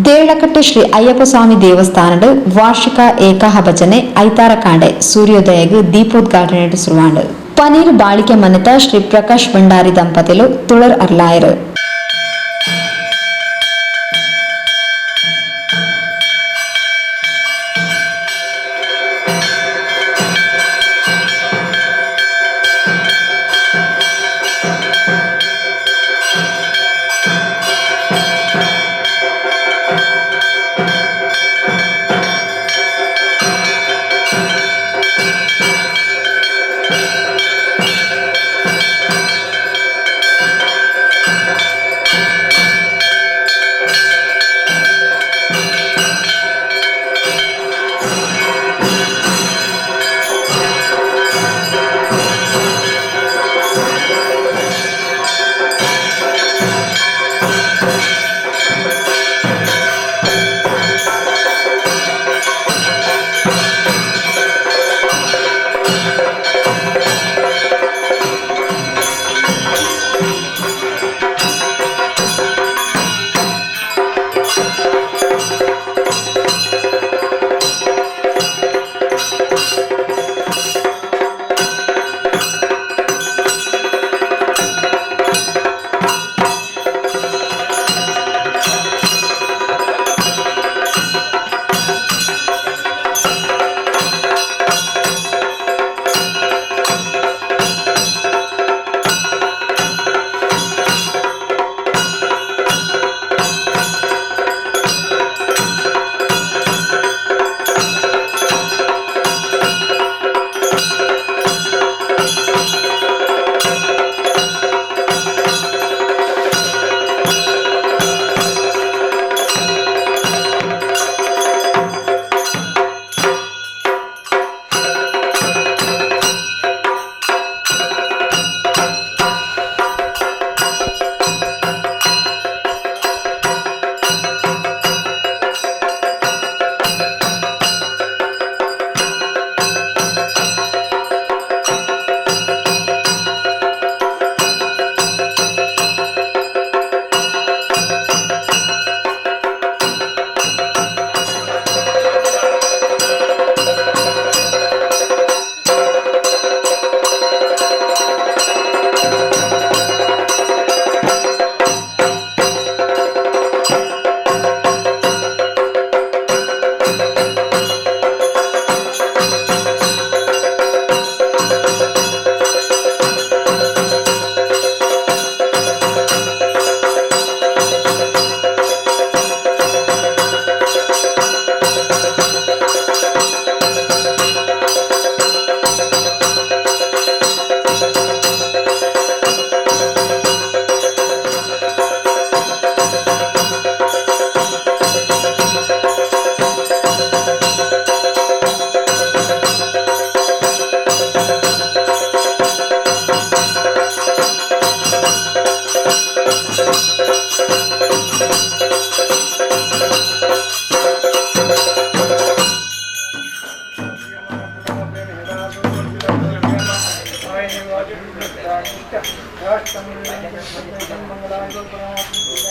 ದೇರಳಕಟ್ಟೆ ಶ್ರೀ ಅಯ್ಯಪ್ಪ ಸ್ವಾಮಿ ದೇವಸ್ಥಾನದ ವಾರ್ಷಿಕ ಏಕಾಹ ಭಜನೆ ಐತಾರ ಕಾಂಡೆ ಸೂರ್ಯೋದಯಗ್ ದೀಪೋದ್ಘಾಟನೆ ಶುರುವಾಂಡ್. ಪನೀರ್ ಬಾಳಿಕೆ ಮನೆತ ಶ್ರೀ ಪ್ರಕಾಶ್ ಭಂಡಾರಿ ದಂಪತಿಲು ತುಳರ್ ಅರ್ಲಾಯರು.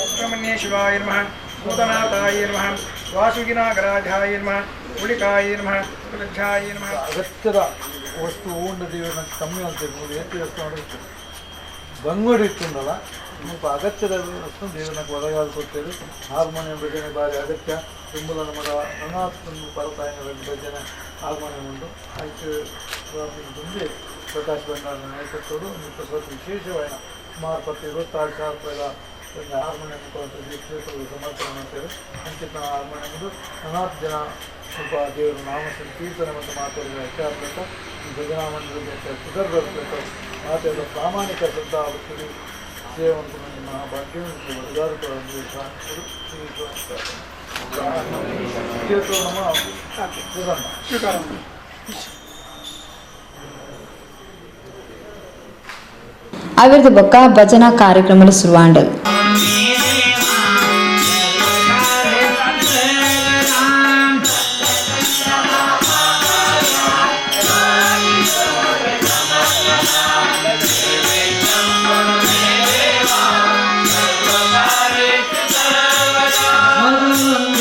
ಸುಬ್ರಹ್ಮಣ್ಯ ಶಿವಾಯ ನಮಃ, ಭೂತನಾಥಾಯ ನಮಃ, ವಾಸುಕಿನಾಗರಾಜಾಯ ನಮಃ, ಗುಳಿಕಾಯ ನಮಃ, ಕುಲಜ್ಜಾಯ ನಮಃ. ಅಗತ್ಯದ ವಸ್ತು ಉಂಡ ದೇವರ ಕಮ್ಮಿ ಅಂತ ಏತಿ ವಸ್ತು ಬಂಗುಡಿ ಇತ್ತುಂಡಲ್ಲ ಮುಲ್ಪ ಅಗತ್ಯದ ವಸ್ತು ದೇವರನ್ನ ಒದಗಾದ ಕೊಡ್ತೇವೆ. ಹಾರ್ಮೋನಿಯಂ ಭಜನೆ ಭಾರಿ ಅಗತ್ಯ. ತುಂಬಲ ನಮ್ಮ ರಣಾತ್ಮ ಪರತಾಯಿನ ಭಜನೆ ಹಾರ್ಮೋನಿಯಂ ಉಂಟು. ಆಯ್ತು ತುಂಬಿ ಪ್ರಕಾಶ್ ಭಂಡಾರ ನಾಯಕತ್ವಡು ಸ್ವಲ್ಪ ವಿಶೇಷವಾದ ಸುಮಾರು 10 26 ಸಾವಿರ ರೂಪಾಯಿಗಳ ಒಂದು ಹಾರ್ಮೋನಿಯಂ ಮುಖಾಂತರ ಕ್ಷೇತ್ರದ ಸಮರ್ಪಣೆ ಮಾಡ್ತೇವೆ. ಅಂಕಿತ ಹಾರ್ಮೋನಿಯಂ ನಾನಾತ್ ಜನ ಸ್ವಲ್ಪ ದೇವರ ನಾಮ ಸಂಕೀರ್ತನೆ ಮತ್ತು ಮಾತಾಡಿದ ಹೆಚ್ಚಾಗಬೇಕು. ಈ ಭಜನಾ ಮಂದಿರದ ಸುಧರ್ ಬರಬೇಕು. ಮಾತಾಡಿದ ಪ್ರಾಮಾಣಿಕ ಶ್ರದ್ಧಾ ಭಕ್ತರು ಸೇವಂತ ಮಹಾಭಾಗ್ಯ ಕ್ಷೇತ್ರ ನಮ್ಮ ಅವಿರ್ದ ಬೊಕ್ಕ ಭಜನಾ ಕಾರ್ಯಕ್ರಮలు ಶುರುವಾಂಡ್. Thank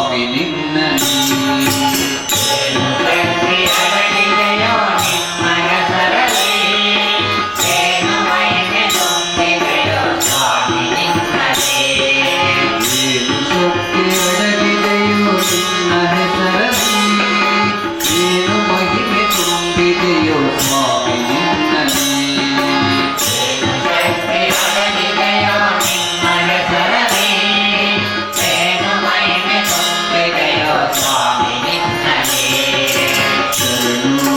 ಸ್ವಾಮಿ ನಿನ್ನಲ್ಲಿ. ಏನು ಶಕ್ತಿ ಅಡಗಿದೆಯೋ ನಿನ್ನ ಹೆಸರಲ್ಲಿ, ಏನು ಮಹಿಮೆ ತುಂಬಿದೆಯೋ ಸ್ವಾಮಿ ನಿನ್ನಲ್ಲಿ. ಶರಣು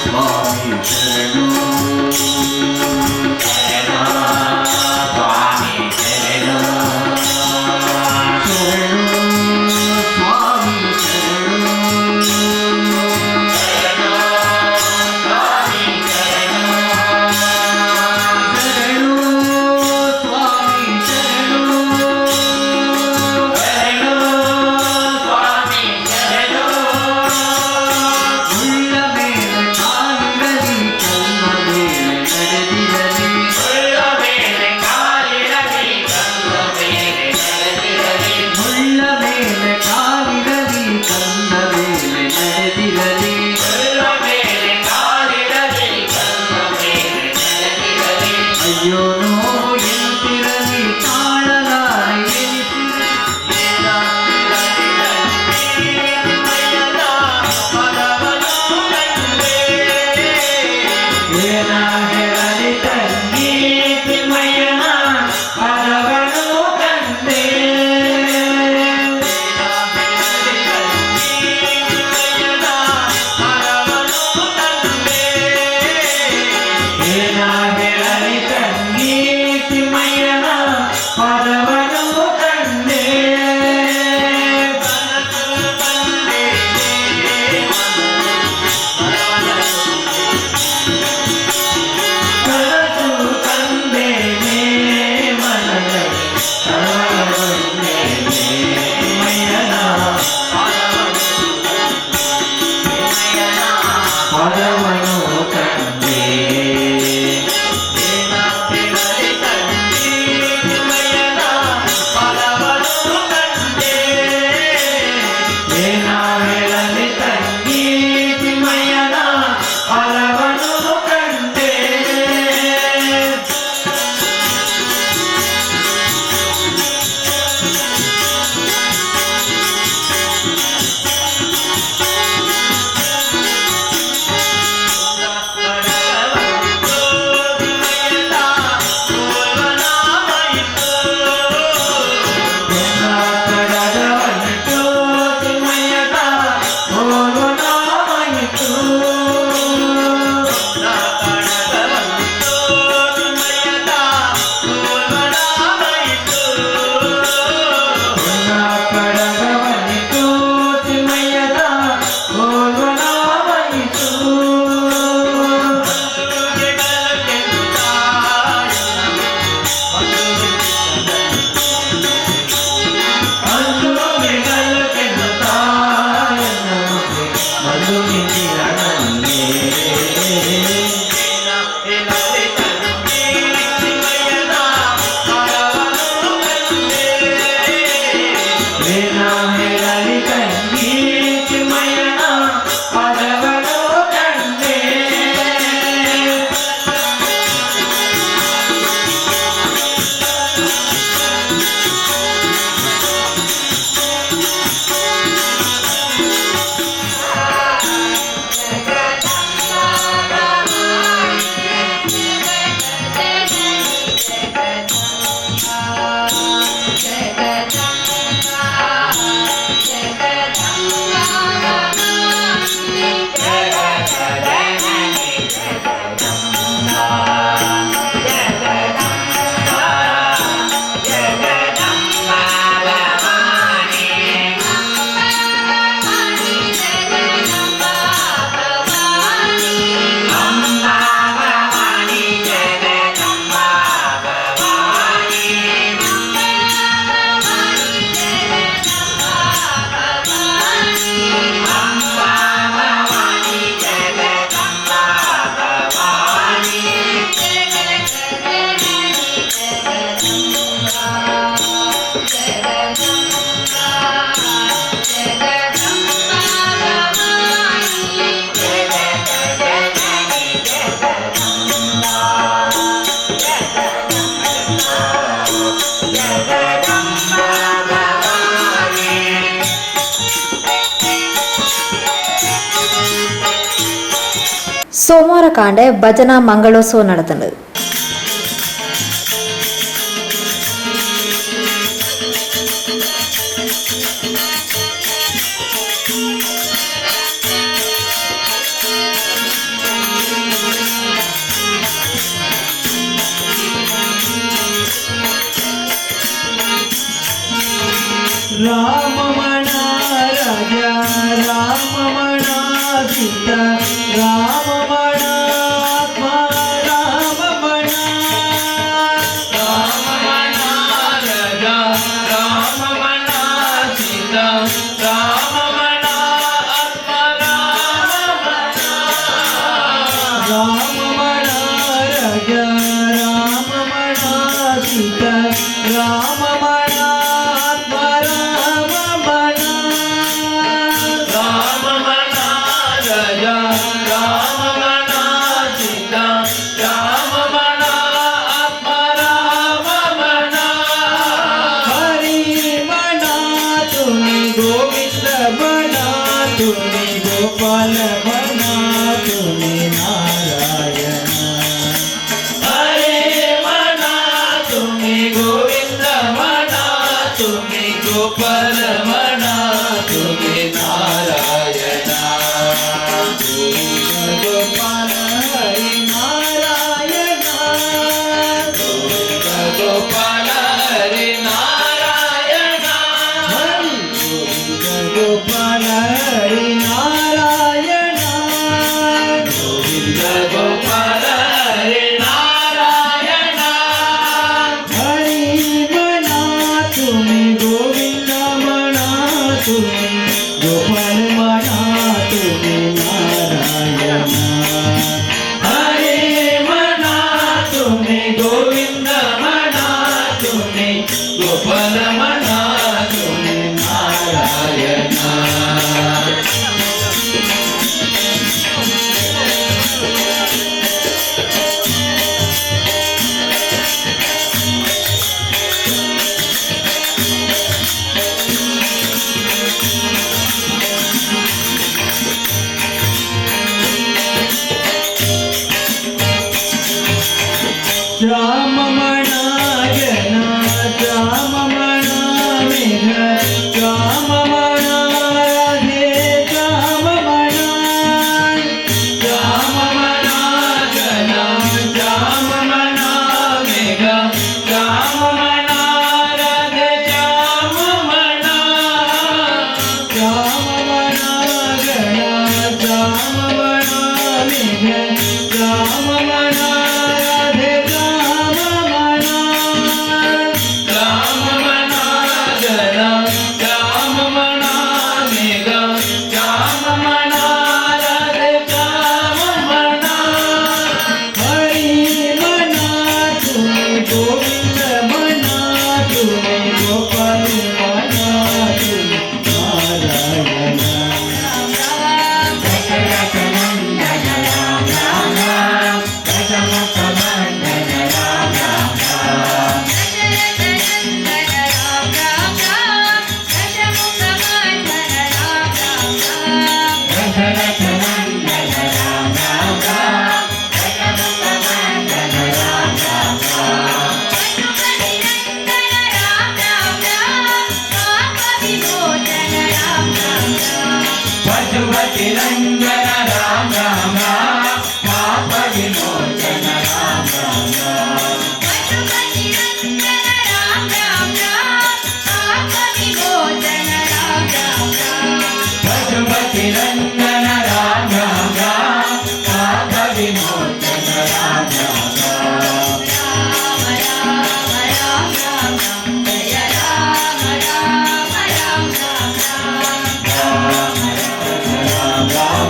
ಸ್ವಾಮಿ ಶರಣು, ಶರಣು ಸ್ವಾಮಿ ಶರಣು, ಶರಣು ಸ್ವಾಮಿ ಶರಣು, ಉಳ್ಳ ಮೇಲೆ ಕಾಲಿರಲಿ ಕಲ್ಲ ಮೇಲೆ ನಡೆದಿರಲಿ, ಮುಳ್ಳ ಮೇಲೆ ಕಾಲಿರಲಿ ಕಲ್ಲ ಮೇಲೆ ನಡೆದಿರಲಿ, ಅಯ್ಯೋ ನೋವು ಎನ್ನುತ್ತಿರಲಿ ತಾಳಲಾರೆ ಎನಿಸಿರಲಿ. ಜಗದಂಬಾ. ಸೋಮವಾರ ಕಾಂಡೆ ಭಜನಾ ಮಂಗಳೋತ್ಸವ ನಡೆತಂಡು. ರಾಮ ಮಣ ರಾಜ ರಾಮ ಮಣ ಸೀತ ರಾಮ ಮಣ ಆತ್ಮ ರಾಮ ಮಣ ರಾಮ ಮಣ ರಾಜ ರಾಮ ಮಣ ಸೀತ ರಾಮ ಮಣ ಆತ್ಮ ರಾಮ ಮಣ ರಾಮ ಮಣ ರಾಜ ರಾಮ ಮಣ ಸೀತ ರಾಮ ಮಣ ಆತ್ಮ ರಾಮ ಮಣ ರಾಮ ಮಣ ರಾಜ ರಾಮ ಮಣ ಸೀತ ರಾಮ ಮಣ ಆತ್ಮ ರಾಮ ಮಣ ಹರಿ ಮಣ ತುಮಿ ಗೋವಿಂದ ಮಣ ತುಮಿ ಗೋಪಾಲ ಮಣ ತುಮಿ ನಾರಾಯಣ ಹರೇ ಮಣ ತುಮಿ ಗೋವಿಂದ ಮಣ ತುಮಿ ಗೋಪಾಲ ಮಣ ತುಮಿ ನಾರಾಯಣ ಗೋವಿಂದ ಗೋಪಾಲ ಹರಿ ನಾರಾಯಣ ಗೋವಿಂದ ಗೋಪಾಲ ಹರಿ ನಾರಾಯಣ ಹರಿ ಗೋವಿಂದ ಗೋಪಾಲ ಹರಿ ನಾರಾಯಣ ಗೋವಿಂದ ಗೋಪಾಲ ಹರಿ ನಾರಾಯಣ ಹರಿ ಮಣ ತುಮಿ ಗೋವಿಂದ ಮಣ ತುಮಿ ಗೋಪಾಲ ಮಣ ತುಮಿ ನಾರಾಯಣ ಹರೇ ಮಣ ತುಮಿ ಗೋವಿಂದ ಮಣ ತುಮಿ ಗೋಪಾಲ ಮಣ ತುಮಿ ನಾರಾಯಣ. ರಾಮ ಮಣ ಜನ ರಾಮ ಮಣ ಮೇಘ ರಾಮ ಮಣ ರಾಧೆ ರಾಮ ಮಣ ರಾಮ ಮಣ ಜನ ರಾಮ ಮಣ ಮೇಘ ರಾಮ ಮಣ ರಾಧೆ ರಾಮ ಮಣ ರಾಮ ಮಣ ಗಣ ರಾಮ ಮಣ ಮೇಘ ರಾಮ ಮಣ ರಾಧೆ ರಾಮ ಮಣ ರಾಮ ಮಣ ಗಣ ರಾಮ ಮಣ ಮೇಘ ರಾಮ ಮಣ ರಾಧೆ ರಾಮ ಮಣ ಹರಿ ಮಣ ತುಮಿ ಗೋವಿಂದ ಮಣ ತುಮಿ ಗೋಪಾಲ ಮಣ ತುಮಿ ನಾರಾಯಣ. ಪಶುಪತಿ ರಂಗನ ರಾಮ ರಾಮ ಪಾಪ ವಿಮೋಚನ ರಾಮ ರಾಮ. ಪಶುಪತಿ ರಂಗನ ರಾಮ ರಾಮ ಪಾಪ ವಿಮೋಚನ ರಾಮ ರಾಮ. ರಾಮ ರಾಮ.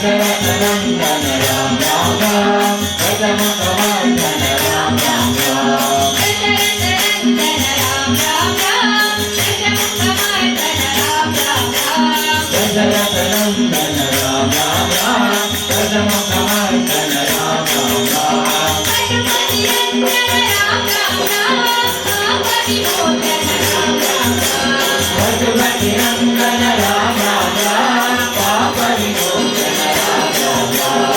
दशरथ नंदन राम राम राम गजमुखमर्दन राम राम राम। दशरथ नंदन राम राम राम गजमुखमर्दन राम राम राम। दशरथ नंदन राम राम राम गजमुखमर्दन राम राम राम। पशुपति नंदन राम राम राम पाप विमोचन राम राम राम। पशुपति नंदन राम राम राम पाप विमोचन राम राम राम।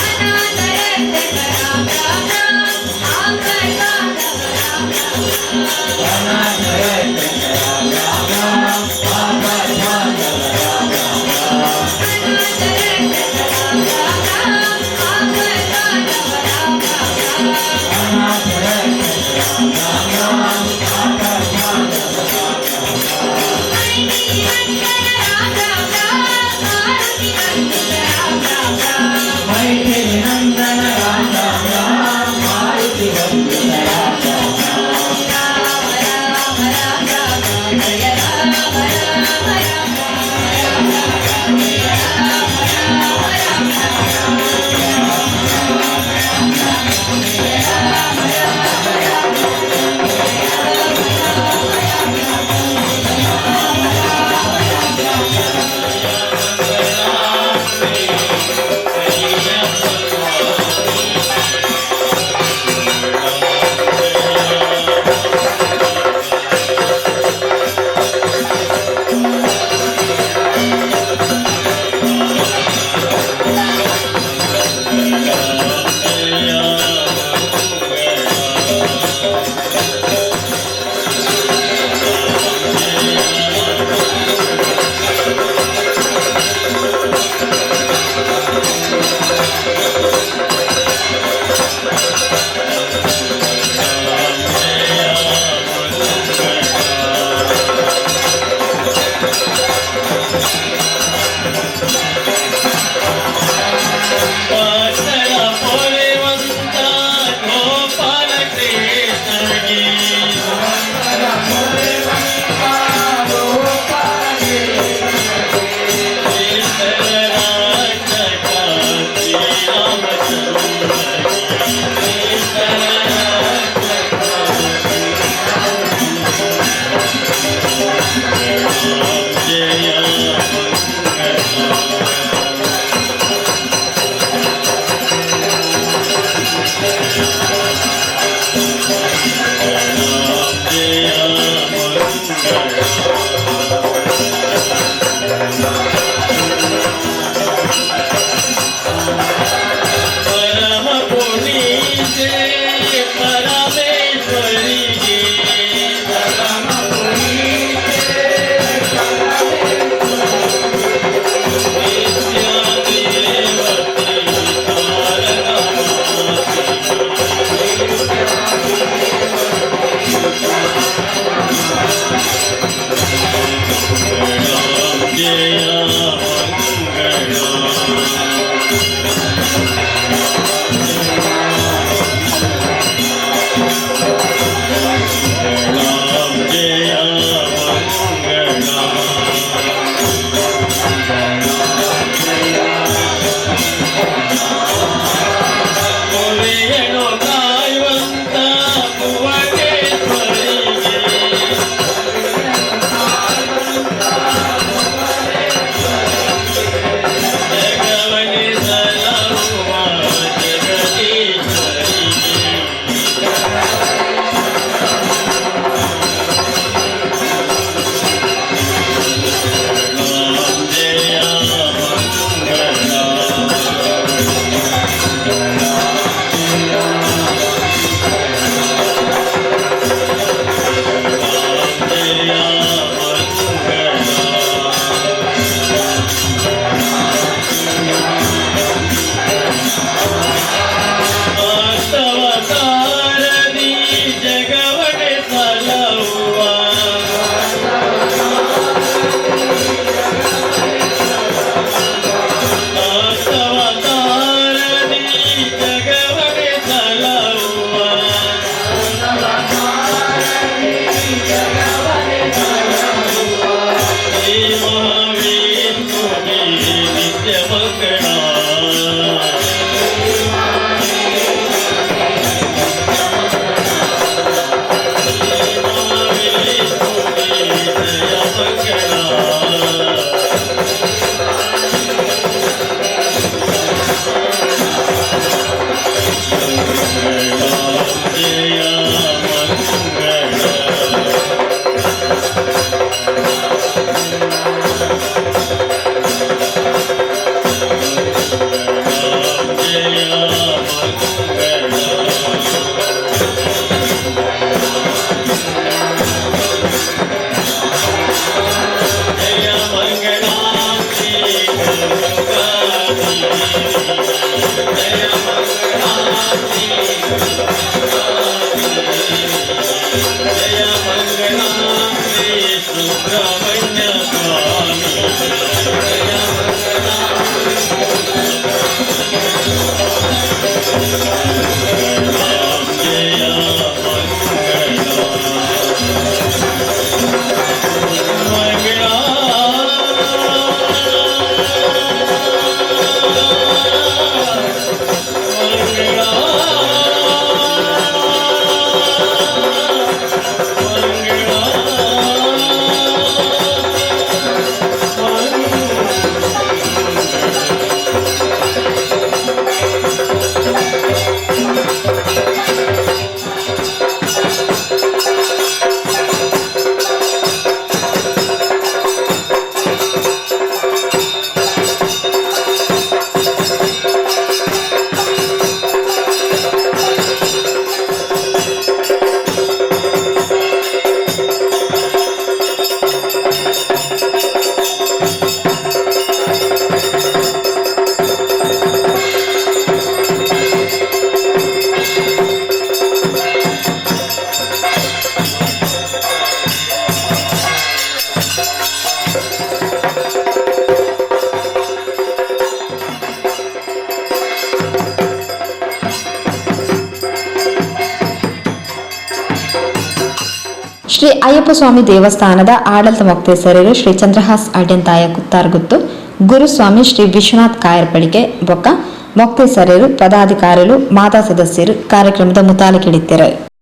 अनाथ रक्षक राम राम। ಶ್ರೀ ಅಯ್ಯಪ್ಪ ಸ್ವಾಮಿ ದೇವಸ್ಥಾನದ ಆಡಳಿತ ಮೊಕ್ತೇಸರರು ಶ್ರೀ ಚಂದ್ರಹಾಸ್ ಅಡ್ಯಂತಾಯ ಕುತ್ತಾರ್ಗುತ್ತು, ಗುರುಸ್ವಾಮಿ ಶ್ರೀ ವಿಶ್ವನಾಥ್ ಕಾಯರ್ಪಡಿಗೆ ಬೊಕ್ಕ ಮೊಕ್ತೇಸರರು, ಪದಾಧಿಕಾರಿಗಳು, ಮಾತಾ ಸದಸ್ಯರು ಕಾರ್ಯಕ್ರಮದ ಮುತಾಲಿಕಿಡಿತ್ತೆರು.